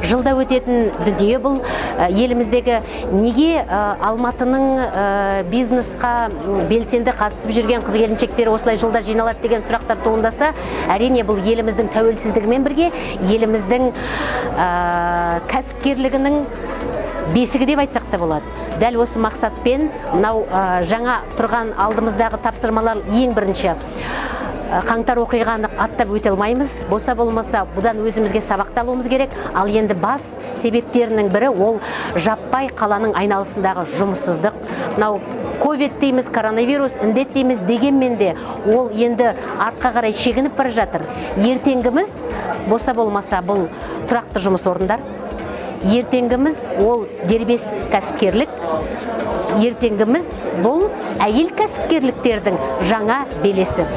Жылда өтетін дүние бұл. Еліміздегі неге Алматының бизнесқа белсенді қатысып жүрген қыз келіншектері осылай жылда жиналады деген сұрақтар туындаса, әрине, бұл еліміздің тәуелсіздігімен бірге еліміздің кәсіпкерлігінің бесігі деп айтсақ та болады. Дәл осы мақсатпен мынау жаңа тұрған алдымыздағы тапсырмалар: ең бірінші, қаңтар оқиғаны аттап өте алмаймыз. Болса болмаса, бұдан өзімізге сабақ та алуымыз керек. Ал енді бас себептерінің бірі ол жаппай қаланың айналысындағы жұмыссыздық. Мынау ковид дейміз, коронавирус індет дейміз, дегенмен де ол енді артқа қарай шегініп бара жатыр. Ертеңгіміз болса болмаса бұл тұрақты жұмыс орындар, ертеңгіміз ол дербес кәсіпкерлік, ертеңгіміз бұл әйел кәсіпкерліктердің жаңа белесі.